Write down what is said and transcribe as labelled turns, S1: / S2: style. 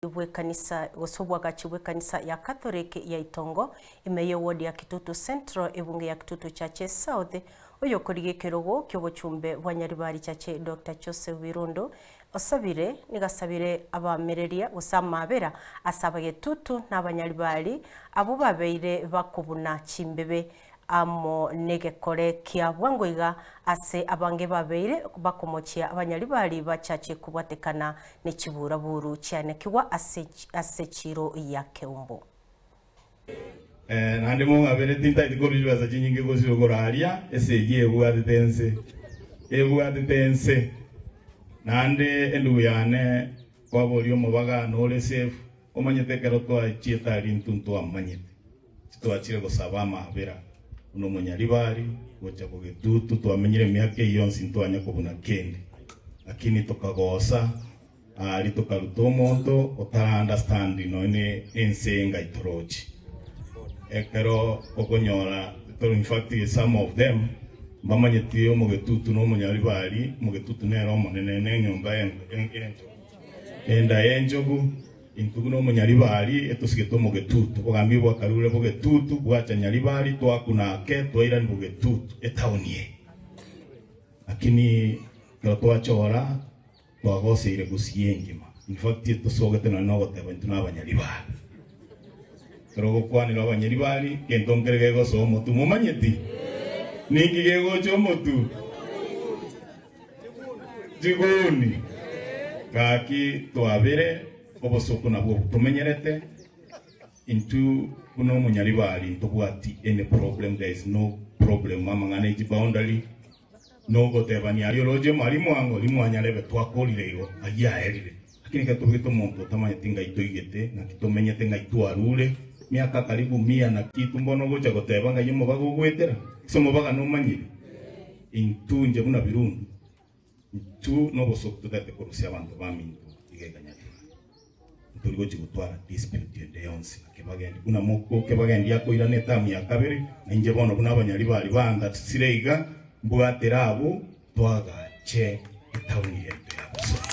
S1: Bw'ekanisa gose obwagachi bw'ekanisa ya Catholic ya Itongo, ime y'eward ya Kitutu Central, ebunge ya Kitutu Chache South, oyokorigia ekerogo ki'obochumbe bwa Nyaribari Chache Doctor Joseph Birundu, osabire nigo asabire abamereria gose amaabera ase abagetutu na abanyaribari abwo babeire bakobuna chimbebe amo negekore kia bwango iga ase abange babeire bakomochia abanyaribari bachache kobwatekana ne chiburaburu chianekigwa ase ase chiiro ya Keumbu.
S2: Naende mong'abere, tintaeti korwa chibesa chinyinge gose okoraria esegi ebwatete ense, ebwatete ense. Naende endugu yane kwaboria omobagano ore safe, omanyete ekero twachiete aria intwe ntwamanyete. Titwachire gosaba amaabera buna omonyaribari gocha bogetutu, twamenyire emiaka eyio yonsi ntwanya kobuna kende, lakini tokagosa aria tokaruta omonto otara understand nonya ne ense eye ngai torochi. Ekero okonyora in fact some of them mbamanyeti omogetutu na omonyaribari, omogetutu nere omonene ne enyomba enda y'enchogu. Intwe buna omonyaribari etosigete omogetutu, obogambi bwakarure bogetutu, bwacha nyaribari, twakuna ake, twairani bogetutu, etaoni eye. Lakini ekero twachora, twagoseire gusii engima. In fact etosogete nonya nogoteba intwe nabanyaribari. Ekero ogokwanera abanyaribari, gento nkere gegosoa omotu momanyeti? Ninki gegocha omotu? Chiguni. Gaki twabere obosoku nabwo obo tomenyerete intwe buna omonyaribari ntobwati any problem there is no problem amang'ana echi boundary nogotebania aria oroche mari mwango rimwanyarebe twakorire igo ayio aerire lakini ekero tobegete omonto otamanyeti ngai toigete naki tomenyete ngai twarure miaka karibu mia na kitu mbono ogocha goteba ngai omobaga ogoetera ase omobaga nomanyire Intwe inche buna birundu, intwe nobosoku totagete korusia abanto baminto iga ekanyarire. Ntori gochia gotwara dispute ende yonsi na kebagendi. Buna moko kebagendi akoirana etamu ya kabere, na inche bono buna abanyaribari bangasire iga, mbwatera abwo twagache etaoni yaito ya Bosongo.